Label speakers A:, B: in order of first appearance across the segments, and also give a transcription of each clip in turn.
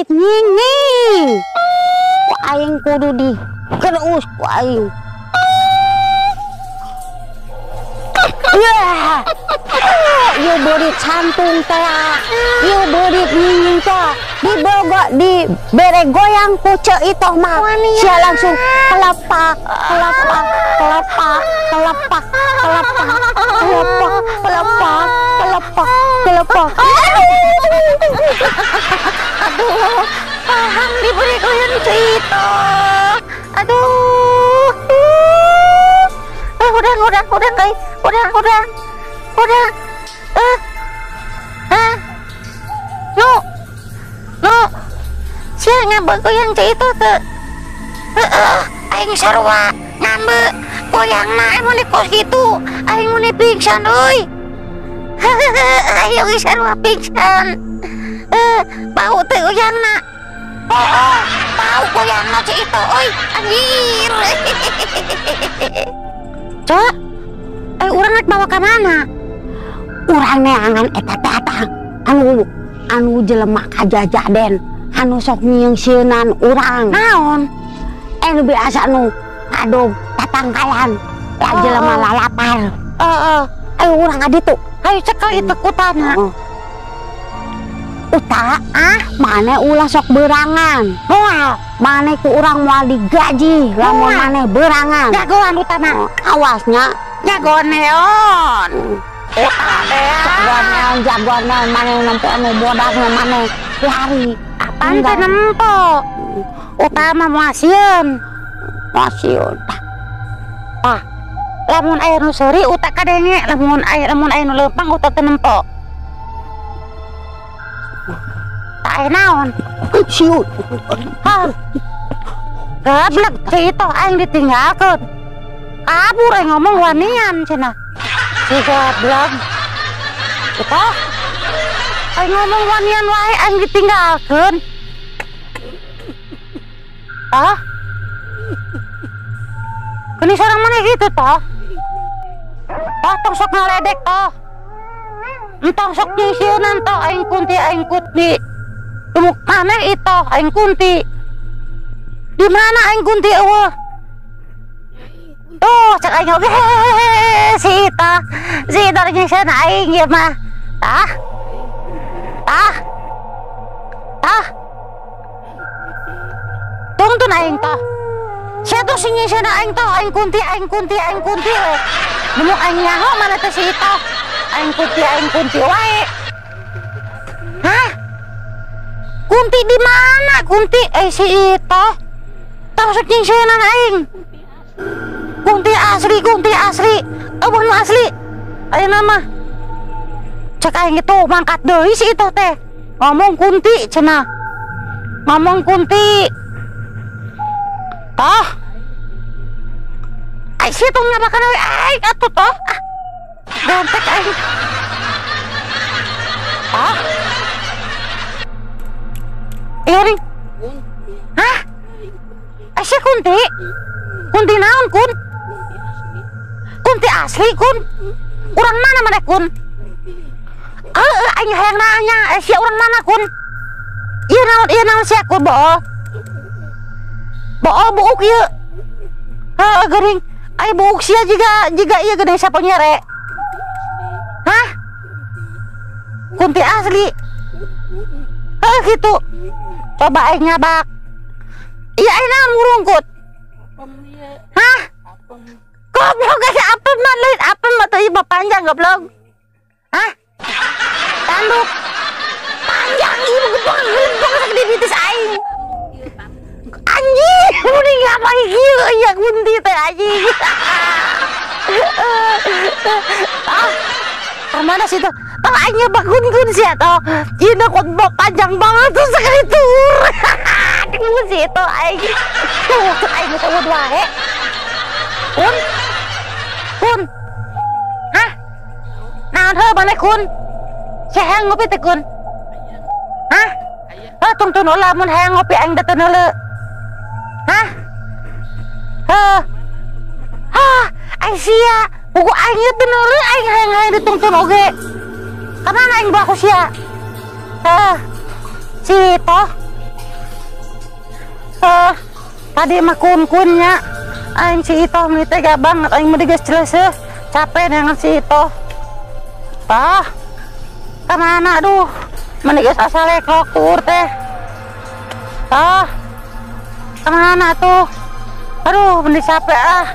A: beurit nyinging. Ku aing kudu di keus ku aing. Ya. Ieu beurit santung teh. Ieu beurit nyinging teh. Dibogo di bere goyang ku Ceu Itoh mah. Sia langsung kelepak, kelepak, kelepak, kelepak, kelepak, kelepak, kelepak, kelepak, kelepak.
B: Aduh, paham diberi goyang Ceu Itoh. Aduh. Udah, guys. Udah. Hah? Nu. Sia ngambek goyang Ceu Itoh teu. Heeh, aing sarua ngambek goyangna mun kos kitu. Aing mun pingsan euy. Ayo geus sarua pingsan. Bau teh goyangna. Oh, bau goyangna Ceu Itoh euy. Anjir. Cok, urang rek bawa ka mana?
A: Urang neangan eta teh atang anu jelema kajajaden anu sok nyieun-sieunan urang.
B: Naon?
A: Nu biasa nu ngadog tatangkalan lah jelema lalapar.
B: Heeh.
A: Ayo urang ka ditu.
B: Ayo cekel itu kutana.
A: Uta, maneh ulah sok berangan.
B: Moal.
A: Maneh ku urang moal digaji lamun maneh berangan.
B: Jagoan utama.
A: Awasnya
B: jagoan neon. Uta teh.
A: Jagoan neon, jagoan neon maneh nempo anu bodasna maneh lari.
B: Apaan teh nempo? Utama moal sieun.
A: Moal sieun.
B: Tah. Lamun aya nu seuri uta kadenge, lamun aya nu leumpang uta teu nempo. Tak naon.
A: Siut.
B: Hah. Gablek Ceu Itoh aing ditinggalkeun. Kabur aing ngomong wanian cenah. Si gablek. Itoh. Aing ngomong wanian wae aing ditinggalkeun. Tah. Keuni sorang maneh kitu toh? Toh tong sok ngaledek toh. Entong sok nyisieunan toh aing kunti aing kunti. Tumuk maneh itoh aing kunti. Di mana aing kunti eueuh? Tuh cek aing oge si Itoh. Si Itoh nyisieun aing ieu mah. Tah. Tah. Tah. Tungtun aing toh. Sia tuh si nyisieun aing toh, aing kunti aing kunti aing kunti we. Nemu aing nyaho mana teh si Itoh. Aing kunti wae. Hah? Kunti di mana? Kunti si Itoh. Tong sok nyingsieunan aing. Kunti asli, kunti asli. Eueuh nu asli. Ayeuna mah. Cek aing itu mangkat deui si Itoh teh. Ngomong kunti cenah. Ngomong kunti. Toh. Ai sia tong nyabakan we aing atuh toh. Ah. Gantek aing. Toh. Iya ring. Hah? Aisyah kunti? Kunti naon kun? Kunti asli kun? Urang mana mana kun? Aing hayang nanya, sia urang mana kun? Ieu naon sia kun bool? Bool buuk ieu. Heeh geuring. Ai buuk sia jiga ieu geuning sapanyere. Hah? Kunti asli. Heuh gitu. Coba aing nyabak. Iya aing naon ngurungkut? Hah? Goblok guys, apem mah lain apem mah teu mah panjang goblok. Hah? Tanduk. Panjang ieu gebang sagede bitis aing. Anjing, mending ngapain kieu ya kunti teh anjing. Ah, mana sih tuh? Tah aing nyabak kun-kun sia toh. Ieu na panjang banget tuh sekali tur. Dengung sih itu aing. Tuh aing geus eueuh wae. Kun. Kun. Hah? Naon heuh maneh kun? Sia hayang ngopi teh kun? Hah? Heuh tungtun heula mun hayang ngopi aing da teu neuleu. Hah? Heuh. Hah, aing sia. Buku aing ieu teu neuleu aing hayang-hayang ditungtun oge. Kamana aing bawa ku sia? Heuh. Si toh. Tadi mah kun-kunnya. Aing si Itoh meni tega banget aing mah geus celeseuh. Capek dengan si Itoh. Tah. Ka mana aduh? Meni geus asa leklok tuur teh. Tah. Ka mana tuh? Aduh, meni capek ah.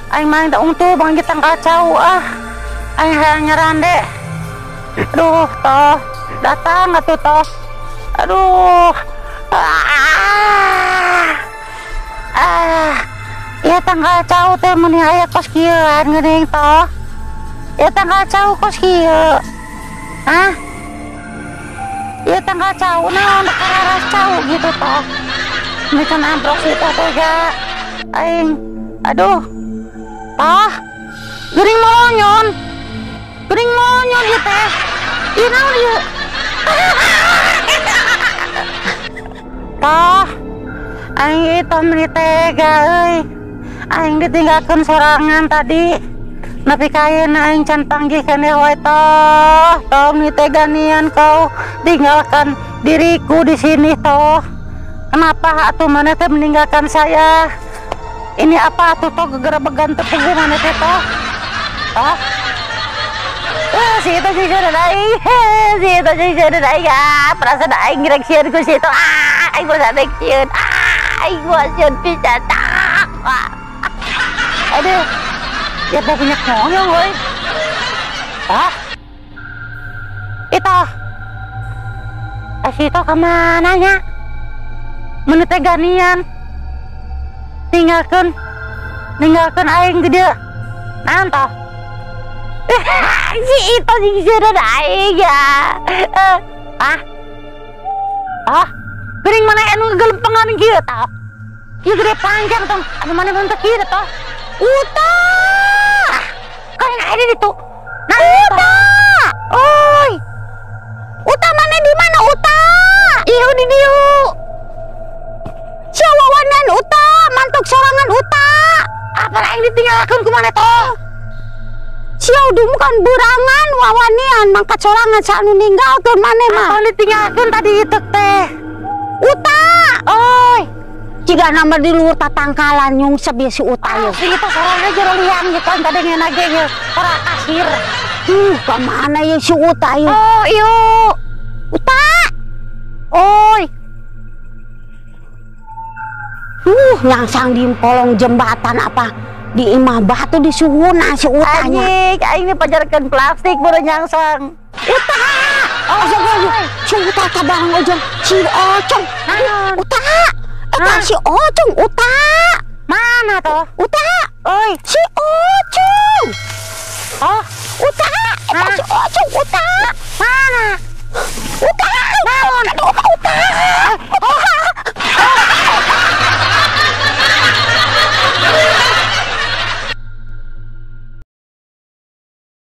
B: Aing mah teu untung bang kita kacau ah. Aing hayang nyarande. Aduh, toh. Datang atuh toh. Aduh. Ya tanggal cau teh meni aya kos kieuan geuning toh. Ya tanggal cau kos kieu. Hah? Ya tanggal cau naon kararas cau gitu toh. Meni can amprok si toh teh aing. Aduh. Toh. Geuning molonyon. Geuning molonyon ieu teh. Ieu naon ieu? Toh. Aing itu meni tega euy. Aing ditinggalkeun sorangan tadi. Nepi ka ayeuna aing can panggih keneh wae toh. Toh meni tega nian kau tinggalkan diriku di sini toh. Kenapa atuh maneh teh meninggalkan saya? Ini apa atuh toh gegerebegan teu puguh maneh teh toh? Toh. Si itu sih sudah aing. Si itu sih sudah aing. Ah, perasaan aing rek sieun ku si itu. Ah, aing perasaan rek sieun. Ah, aing gua sieun pisan. Ah. Aduh. Ya punya nyonyong euy. Ah. Itu. Si itu ka mana nya? Meni teh ganian. Tinggalkeun. Ninggalkeun aing di dieu. Naon toh? Si itu sing sieun aing ya. Ah. Ah. Geuning mana anu gelempengan kieu tah? Ieu gede panjang tong. Anu mana mun teu kieu toh?
A: Uta.
B: Kain aya di ditu. Nah,
A: Uta.
B: Oi.
A: Uta mana di mana Uta?
B: Ieu di dieu.
A: Sia wawanan Uta, mantuk sorangan Uta.
B: Apa aing ditinggalkeun ku maneh toh?
A: Sia bukan burangan wawanian mangkat sorangan sa anu ninggalkeun maneh mah.
B: Apa ditinggalkeun tadi itu teh?
A: Uta.
B: Oi.
A: Jika nama di luhur tatangkalan nyungsep ya si Uta
B: ya. Si itu sorangan jero liang gitu tadi ngeuna ge ieu ora kasir.
A: Ka mana ya si Uta ya?
B: Oh, iyo.
A: Uta.
B: Oi.
A: Nyangsang di polong jembatan apa di imah batu di suhuna si Utanya.
B: Anjing, aing dipajarkeun plastik baru nyangsang.
A: Uta. Oh, si Uta ka barang ojong si Ocong. Uta. Eta si Ocong Uta.
B: Mana toh?
A: Uta.
B: Oi,
A: si Ocong.
B: Oh,
A: Uta. Eta si Ocong Uta.
B: Mana?